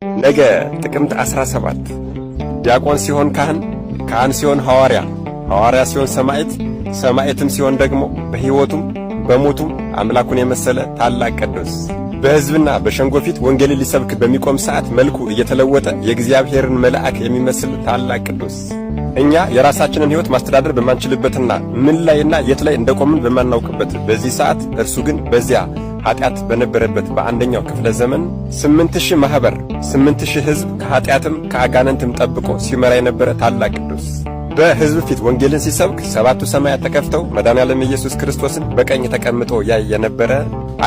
ነገ ጥቅምት 17 ዲያቆን ሲሆን ካህን፣ ካህን ሲሆን ሐዋርያ፣ ሐዋርያ ሲሆን ሰማዕት፣ ሰማዕትም ሲሆን ደግሞ በሕይወቱም በሞቱም አምላኩን የመሰለ ታላቅ ቅዱስ፣ በሕዝብና በሸንጎ ፊት ወንጌልን ሊሰብክ በሚቆም ሰዓት መልኩ እየተለወጠ የእግዚአብሔርን መልአክ የሚመስል ታላቅ ቅዱስ፣ እኛ የራሳችንን ሕይወት ማስተዳደር በማንችልበትና ምን ላይና የት ላይ እንደቆምን በማናውቅበት በዚህ ሰዓት፣ እርሱ ግን በዚያ ኃጢአት በነበረበት በአንደኛው ክፍለ ዘመን 8,000 ማኅበር፣ 8,000 ሕዝብ ከኃጢአትም ከአጋንንትም ጠብቆ ሲመራ የነበረ ታላቅ ቅዱስ፣ በሕዝብ ፊት ወንጌልን ሲሰብክ ሰባቱ ሰማያት ተከፍተው መድኃኔዓለም ኢየሱስ ክርስቶስን በቀኝ ተቀምጦ ያይ የነበረ፣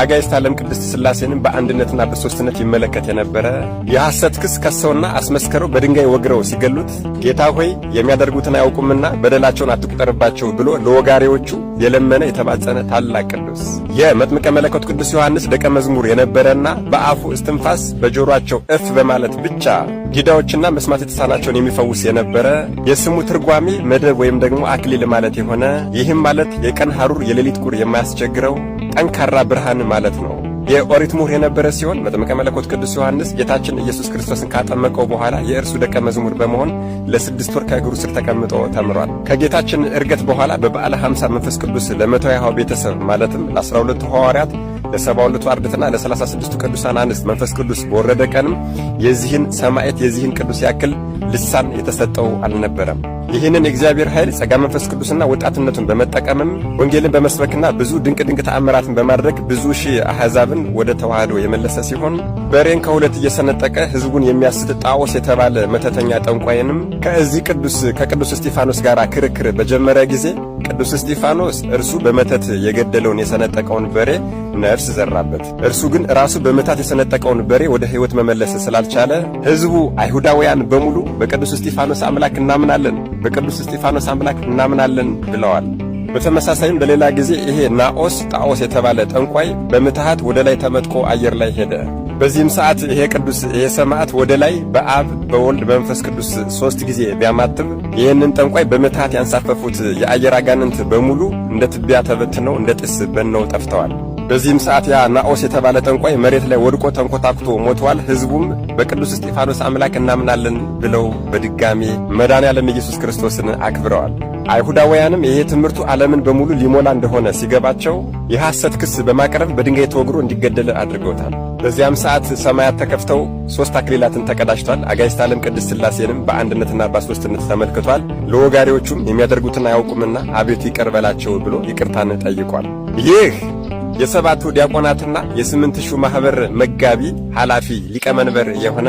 አጋዕዝተ ዓለም ቅድስት ሥላሴንም በአንድነትና በሦስትነት ይመለከት የነበረ፣ የሐሰት ክስ ከሰውና አስመስክረው በድንጋይ ወግረው ሲገሉት “ጌታ ሆይ፣ የሚያደርጉትን አያውቁምና በደላቸውን አትቁጠርባቸው” ብሎ ለወጋሪዎቹ የለመነ፣ የተማጸነ ታላቅ ቅዱስ፣ የመጥምቀ መለኮት ቅዱስ ዮሐንስ ደቀ መዝሙር የነበረና በአፉ እስትንፋስ በጆሮአቸው እፍ በማለት ብቻ ዲዳዎችና መስማት የተሳናቸውን የሚፈውስ የነበረ፣ የስሙ ትርጓሜ መደብ ወይም ደግሞ አክሊል ማለት የሆነ፣ ይህም ማለት የቀን ሐሩር የሌሊት ቁር የማያስቸግረው ጠንካራ ብርሃን ማለት ነው። የኦሪት ምሁር የነበረ ሲሆን መጥምቀ መለኮት ቅዱስ ዮሐንስ ጌታችን ኢየሱስ ክርስቶስን ካጠመቀው በኋላ የእርሱ ደቀ መዝሙር በመሆን ለ6 ወር ከእግሩ ስር ተቀምጦ ተምሯል። ከጌታችን ዕርገት በኋላ በበዓለ 50 መንፈስ ቅዱስ ለ120ው ቤተሰብ ማለትም ለ12ቱ ሐዋርያት፣ ለ72ቱ አርድእትና ለ36ቱ ቅዱሳን አንስት መንፈስ ቅዱስ በወረደ ቀንም የዚህን ሰማዕት የዚህን ቅዱስ ያክል ልሳን የተሰጠው አልነበረም። ይህንን የእግዚአብሔር ኃይል ጸጋ መንፈስ ቅዱስና ወጣትነቱን በመጠቀምም ወንጌልን በመስበክና ብዙ ድንቅ ድንቅ ተአምራትን በማድረግ ብዙ ሺህ አሕዛብን ወደ ተዋህዶ የመለሰ ሲሆን፣ በሬን ከሁለት እየሰነጠቀ ሕዝቡን የሚያስት ጣዖስ የተባለ መተተኛ ጠንቋይንም ከዚህ ቅዱስ ከቅዱስ እስጢፋኖስ ጋር ክርክር በጀመረ ጊዜ ቅዱስ እስጢፋኖስ እርሱ በመተት የገደለውን የሰነጠቀውን በሬ ነፍስ ዘራበት። እርሱ ግን ራሱ በመታት የሰነጠቀውን በሬ ወደ ሕይወት መመለስ ስላልቻለ ሕዝቡ አይሁዳውያን በሙሉ “በቅዱስ እስጢፋኖስ አምላክ እናምናለን፣ በቅዱስ እስጢፋኖስ አምላክ እናምናለን” ብለዋል። በተመሳሳይም በሌላ ጊዜ ይሄ ናኦስ ጣዖስ የተባለ ጠንቋይ በምትሃት ወደ ላይ ተመጥቆ አየር ላይ ሄደ። በዚህም ሰዓት ይሄ ቅዱስ፣ ይሄ ሰማዕት ወደ ላይ በአብ፣ በወልድ፣ በመንፈስ ቅዱስ ሶስት ጊዜ ቢያማትብ ይህንን ጠንቋይ በምትሃት ያንሳፈፉት የአየር አጋንንት በሙሉ እንደ ትቢያ ተበትነው እንደ ጢስ በነው ጠፍተዋል። በዚህም ሰዓት ያ ናኦስ የተባለ ጠንቋይ መሬት ላይ ወድቆ ተንኮታኩቶ ሞቷል። ሕዝቡም “በቅዱስ እስጢፋኖስ አምላክ እናምናለን” ብለው በድጋሚ መድኃኔዓለም ኢየሱስ ክርስቶስን አክብረዋል። አይሁዳውያንም ይሄ ትምህርቱ ዓለምን በሙሉ ሊሞላ እንደሆነ ሲገባቸው የሐሰት ክስ በማቅረብ በድንጋይ ተወግሮ እንዲገደል አድርገውታል። በዚያም ሰዓት ሰማያት ተከፍተው ሦስት አክሊላትን ተቀዳጅቷል። አጋዕዝተ ዓለም ቅድስት ሥላሴንም በአንድነትና በሦስትነት ተመልክቷል። ለወጋሪዎቹም “የሚያደርጉትን አያውቁምና አቤቱ ይቅር በላቸው” ብሎ ይቅርታን ጠይቋል። ይህ የሰባቱ ዲያቆናትና የ8,000 ማኅበር መጋቢ፣ ኃላፊ፣ ሊቀመንበር የሆነ